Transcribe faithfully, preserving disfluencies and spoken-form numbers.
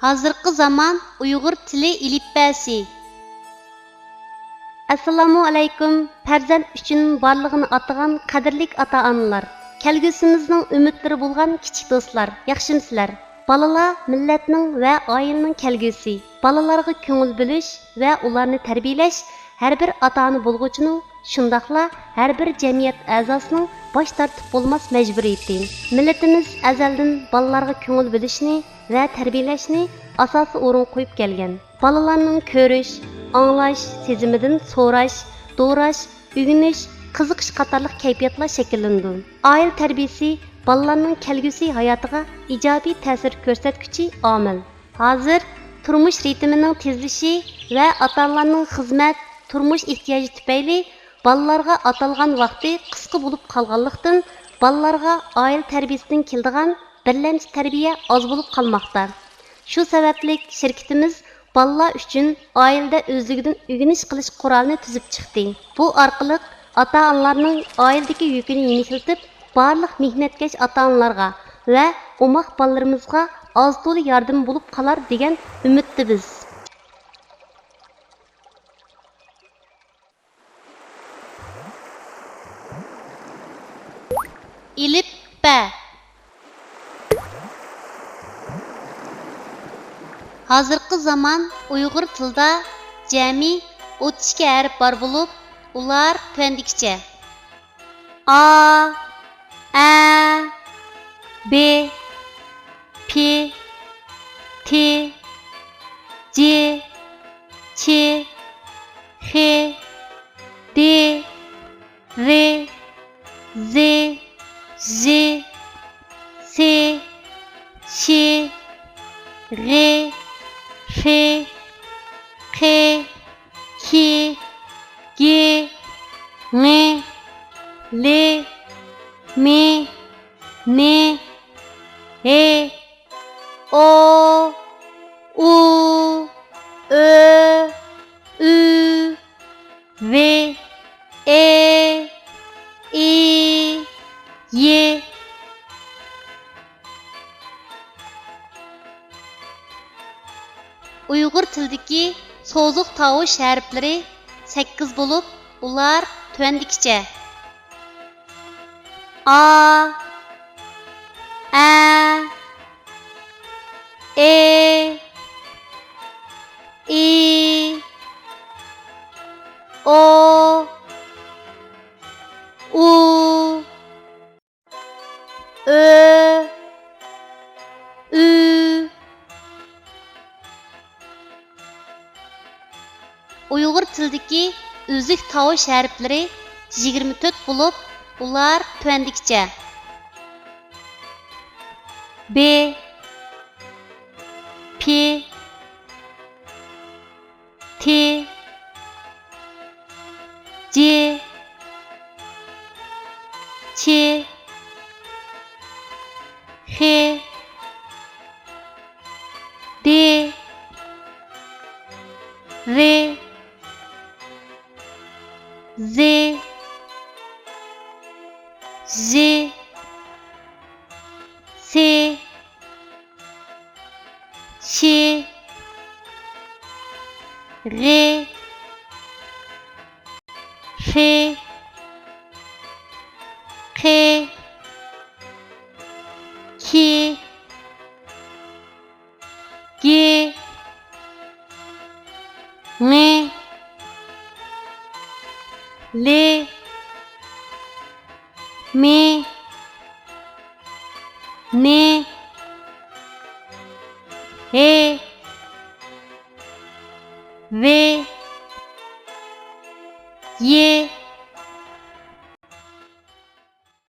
ھازىرقى زامان ئۇيغۇر تىلى ئېلىپبەسى. ئەسسالامۇ ئەلەيكۇم، پەرزەنت ئۈچۈن بارلىقىنى ئاتىغان قەدىرلىك ئاتا-ئانىلار! كەلگۈسىمىزنىڭ ئۈمىدلىرى بولغان كىچىك دوستلار، ياخشىمۇسىلەر؟ بالىلار مىللەتنىڭ ۋە ئائىلىنىڭ كەلگۈسى. بالىلارغا كۆڭۈل بۆلۈش ۋە ئۇلارنى تەربىيەلەش ھەر بىر ئاتا-ئانا بولغۇچىنىڭ، شۇنداقلا ھەر بىر جەمئىيەت ئەزاسىنىڭ باش تارتىپ بولماس مەجبۇرىيىتى. مىللىتىمىز ئەزەلدىن بالىلارغا كۆڭۈل بۆلۈشنى ۋە تەربىيەلەشنى ئاساسىي ئورۇنغا قويۇپ كەلگەن. بالىلارنىڭ كۆرۈش، ئاڭلاش، سېزىمىدىن سوراش، دوراش، ئۆگىنىش، قىزىقىش قاتارلىق كەيپىياتلار شەكىللىنىدۇ. ئائىلە تەربىيىسى بالىلارنىڭ كەلگۈسى ھاياتىغا ئىجابىي تەسىر كۆرسەتكۈچى ئامىل. ھازىر تۇرمۇش رىتىمىنىڭ تېزلىشى ۋە ئاتا-ئانىلارنىڭ خىزمەت، تۇرمۇش ئېھتىياجى تۈپەيلى بالىلارغا ئاتالغان ۋاقتى قىسقا بولۇپ قالغانلىقتىن، بالىلارغا ئائىلە تەربىيىسىدىن كېلىدىغان بىرلەمچى تەربىيە ئاز بولۇپ قالماقتا. شۇ سەۋەبلىك شىركىتىمىز بالىلار ئۈچۈن ئائىلىدە ئۆزلۈكىدىن ئۆگىنىش قىلىش قورالىنى تۈزۈپ چىقتى. بۇ ئارقىلىق ئاتا-ئانىلارنىڭ ئائىلىدىكى يۈكىنى يېنىكلىتىپ، بارلىق مېھنەتكەش ئاتا-ئانىلارغا ۋە ئوماق بالىلىرىمىزغا ئاز-تولا ياردىمى بولۇپ قالار دېگەن ئۈمىدتە بىز. ئېلىپبە. ھازىرقى زامان ئۇيغۇر تىلىدا جەمئىي ئوتتۇز ئىككى ھەرپ بار بولۇپ، ئۇلار تۆۋەندىكىچە: ئا، ئە، بې، پې، تې، جې، چې، خې، دې، رې، زې، ژې، سې، شې، غې، خې، قې، کې، ڳې، ڭې، لې، مې، نې، ھې، ئو، ئۇ، ئۆ، ئۈ، ۋې، ئې، ئى، يې. ئۇيغۇر تىلىدىكى سوزۇق تاۋۇش ھەرپلىرى سەككىز بولۇپ، ئۇلار تۆۋەندىكىچە: ئا، ئە، ئې، ئى، ئو، ئۇ، ئۆ، ئۈ. ئۇيغۇر تىلىدىكى ئۈزۈك تاۋۇش ھەرپلىرى يىگىرمە تۆت بولۇپ، ئۇلار تۆۋەندىكىچە: بې، پې، تې، جې، چې، خې، دې، رې، زې، ژې، سې، شې، غې، خې، قې، کې، ڳې، ڭې، لې، مې، نې، ھې، ۋې، يې،